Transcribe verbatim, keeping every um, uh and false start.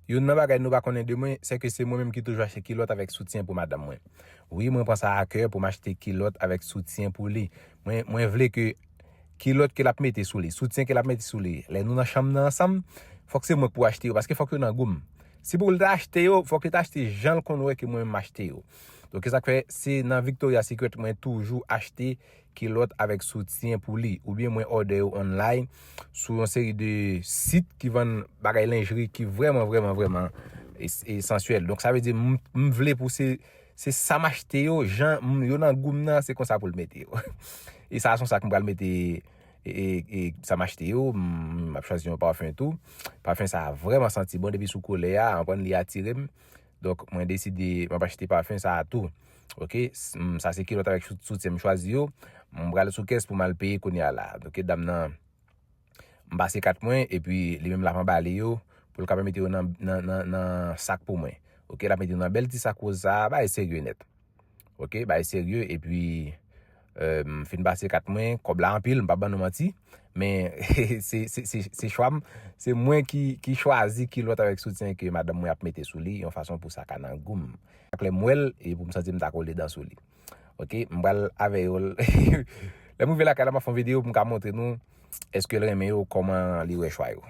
Youn nan bagay nou pa konnen de mwen, se ke se mwen menm ki toujou achte kilòt avèk soutyen pou madanm mwen. Wi, mwen pran sa a kè pou m achte kilòt avèk soutyen pou li. Mwen, mwen vle ke kilòt ke l ap mete sou li, soutyen ke l ap mete sou li, lè nou nan chanm nan ansanm, fòk se mwen k pou achte yo, paske fòk yo nan gou m. Si pou l ta achte yo, fòk li ta achte jan l konn wè ke mwen menm m achte yo. Donk, se sa k fè, se nan Victoria's Secret mwen toujou achte kilòt avèk soutyen pou li, oubyen mwen òdè yo online sou yon seri de sit ki vann bagay lenjri ki vrèman, vrèman, vrèman es-, esansyèl. Donk, sa vle di, m, m vle pou se, se sa m achte yo, jan m, yo nan gou m nan, se konsa pou l mete yo. E sa a se yon sa k m pral mete, e, e, e sa m achte yo, m, m ap chwazi yon pafen tou. Pafen sa a vrèman santi bon, depi sou koulè a, w konprann, li atire m. Donk, mwen deside, m ap achte pafen sa a tou. Oke, s-, m, sa se kilòt avèk sou-, soutyen m chwazi yo. M pral sou kès pou m al peye kounye a la. Oke, dam nan, m pase kat mwen, epi li menm l ap anbale yo, pou l kapab mete yo nan, nan, nan, nan sak pou mwen. Oke, l ap mete yo nan bèl ti sak woz sa a, bagay serye nèt. Oke, bagay serye, epi, euh, m fin pase kat mwen, kòb la anpil, m p ap ban nou manti, men se, se, se, se chwa m, se mwen ki, ki chwazi kilòt avèk soutyen ke madanm mwen ap mete sou li, yon fason pou sa ka nan gou m. Ak lè m wè l, e pou m santi m ta kole dan sou li. Oke, m pral avè yo. Lè m rive lakay la, m ap fè yon videyo pou m ka montre nou èske l renmen yo, kòman li wè chwa yo.